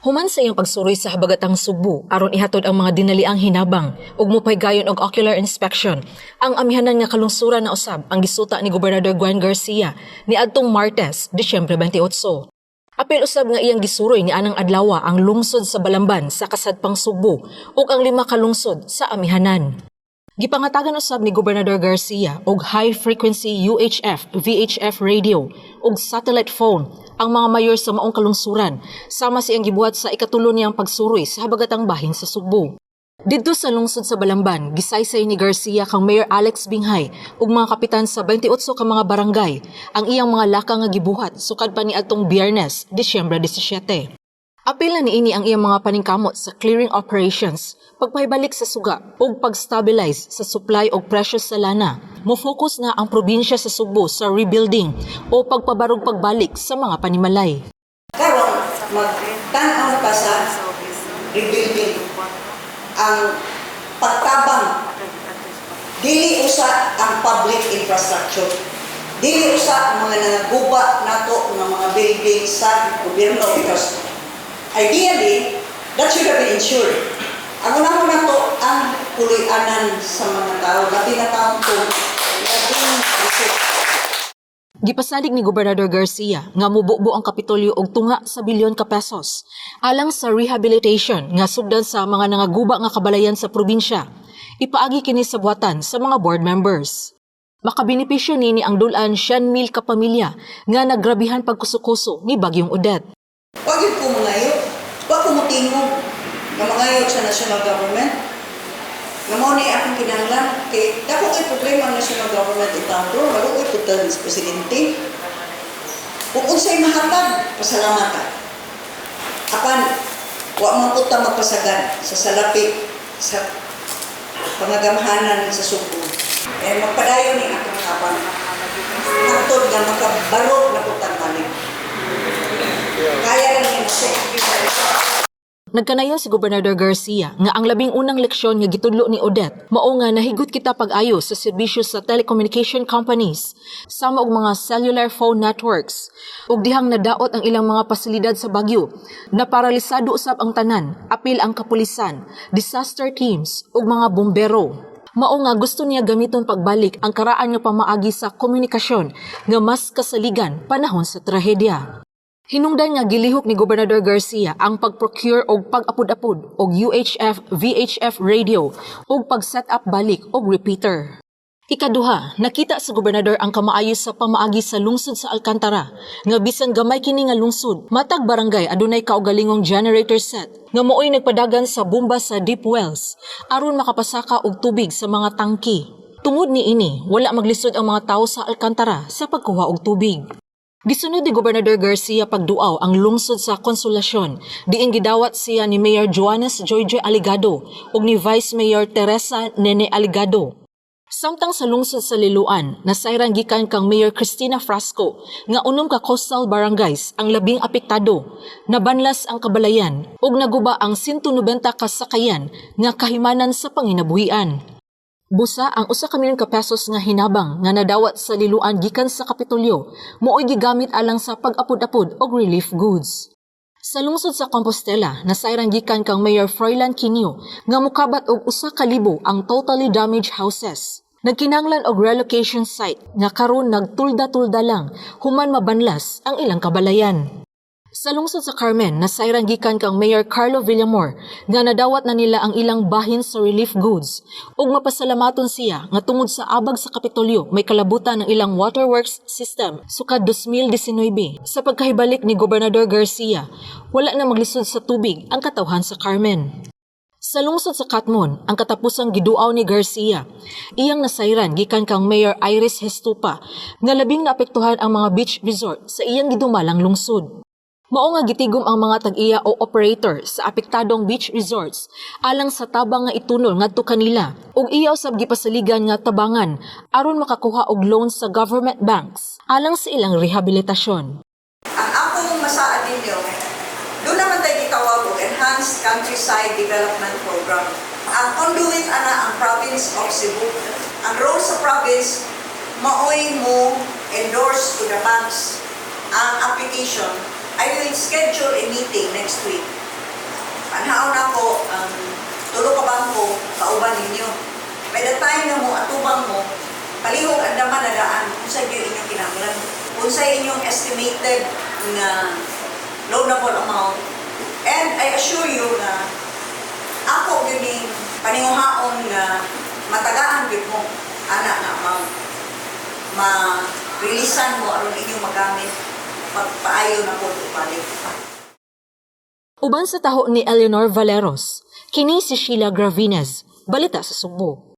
Human sa iyang pagsuroy sa habagatang Sugbo aron ihatod ang mga dinaliang hinabang ug mopaygayon og ocular inspection, ang amihanan nga kalungsuran na usab ang gisuta ni Gobernador Gwen Garcia niadtong Martes, Disyembre 28. Apil usab nga iyang gisuroy ni anang adlawa ang lungsod sa Balamban sa kasadpang Sugbo ug ang lima ka lungsod sa amihanan. Gipangatagan usab ni Gobernador Garcia og high frequency UHF, VHF radio ug satellite phone ang mga mayor sa maong kalungsuran, sama sa iyang gibuhat sa ikatulo niyang pagsuroy sa habagatang bahin sa Sugbo. Didto sa lungsod sa Balamban, gisaysay ni Garcia kang Mayor Alex Binghay ug mga kapitan sa 28 ka mga barangay ang iyang mga laka nga gibuhat sukad pa niadtong Biyernes, Disyembre 17. Apil na niini ang iyang mga paningkamot sa clearing operations, pagpahibalik sa suga ug pag-stabilize sa supply og presyo sa lana. Mo-focus na ang probinsya sa Sugbo sa rebuilding o pagpabarog pagbalik sa mga panimalay. Karon magtan-aw pa sa rebuilding, ang pagtabang. Dili usa ang public infrastructure, dili usa ang mga nangaguba nato nga mga building sa gobyerno, because ideally that should have been insured. Ang unahon nato ang puloy-anan sa mga tao, labi na taong to labing lisod. Gipasalig ni Gobernador Garcia nga mububo ang Kapitolyo og tunga sa bilyon ka pesos alang sa rehabilitation nga sugdan sa mga nangaguba nga kabalayan sa probinsya. Ipaagi kini sa buhatan sa mga board members. Makabenepisyo nini ang dul-an 100,000 ka pamilya nga nagrabihan pagkusukuso ni Bagyong Odette. Wag gyud ko mangayo. Wa ko motingog nga mangayo sa national government. Nga mao ni akong kinahanglan kay dako kay problema ang national government in town bro. Maluoy pud ta sa presidente. Kung unsay mahatag, pasalamat ta. Apan wa man pud ta magpasagan sa salapi sa pangagamhanan sa Sugbo. Eh, magpadayon ni atong tabang. Hangtod nga makabarog na pud tang balik. Kaya ra ni nato. Nagkanayon si Gobernador Garcia nga ang labing unang leksyon nga gitudlo ni Odette mao nga nahigot kita pag-ayo sa serbisyo sa telecommunication companies sama og mga cellular phone networks, ug dihang nadaot ang ilang mga pasilidad sa bagyo, naparalisado usab ang tanan, apil ang kapulisan, disaster teams ug mga bombero. Mao nga gusto niya gamiton pagbalik ang karaan nga pamaagi sa komunikasyon nga mas kasaligan panahon sa trahedya. Hinungdan nga gilihok ni Gobernador Garcia ang pag-procure og pag-apud-apud og UHF VHF radio ug pag-set up balik og repeater. Ikaduha, nakita sa gobernador ang kamaayo sa pamaagi sa lungsod sa Alcantara nga bisan gamay kini nga lungsod, matag barangay adunay kaugalingong generator set nga maoy nagpadagan sa bomba sa deep wells aron makapasaka og tubig sa mga tangki. Tungod niini, wala maglisod ang mga tawo sa Alcantara sa pagkuha og tubig. Gisunod ni Gobernador Garcia pagduaw ang lungsod sa Konsolasyon, diin gidawat siya ni Mayor Joanes Joyjoy Aligado ug ni Vice Mayor Teresa Nene Aligado. Samtang sa lungsod sa Liloan, nasayran gikan kang Mayor Cristina Frasco nga unom ka coastal barangays ang labing apektado. Nabanlas ang kabalayan ug naguba ang 190 ka sakayan nga kahimanan sa panginabuhian. Busa ang 1 ka milyon ka pesos nga hinabang nga nadawat sa Liloan gikan sa Kapitolyo maoy gigamit alang sa pag-apod-apod og relief goods. Sa lungsod sa Compostela, nasayran gikan kang Mayor Froilan Quinio nga mukabat og 1,000 ang totally damaged houses. Nagkinahanglan og relocation site nga karon nagtulda-tulda lang human mabanlas ang ilang kabalayan. Sa lungsod sa Carmen, nasayran gikan kang Mayor Carlo Villamor nga nadawat na nila ang ilang bahin sa relief goods ug mapasalamaton siya nga tungod sa abag sa Kapitolyo may kalabutan ang ilang waterworks system sukad 2019. Sa pagkahibalik ni Gobernador Garcia, wala na maglisod sa tubig ang katawhan sa Carmen. Sa lungsod sa Catmon, ang katapusang giduaw ni Garcia, iyang nasayran gikan kang Mayor Iris Gestopa nga labing naapektuhan ang mga beach resort sa iyang gidumalang lungsod. Mao nga gitigom ang mga tag-iya o operator sa apektadong beach resorts alang sa tabang nga itunol ngadto kanila ug iya usab gipasaligan nga tabangan aron makakuha og loan sa government banks alang sa ilang rehabilitasyon. Ang akong masaad ninyo, duna man tay gitawag og Enhanced Countryside Development Program. Ang conduit ana ang province of Cebu. Ang role sa province maoy mo endorse to the banks ang application. I will schedule a meeting next week. Panhaon ako ang tulo ka bangko kauban ninyo. By the time nga mo atubang mo, palihog andaman na daan unsa gyud inyong kinahanglan. Unsa inyong estimated nga loanable amount. And I assure you nga ako gyud ning paninguhaon nga matagaan gyud mo ana nga amount. Ma-releasean mo aron inyong magamit pagpaayo na po ibalik. Uban sa taho ni Eleanor Valeros, kini si Sheila Gravines, Balita sa Sugbo.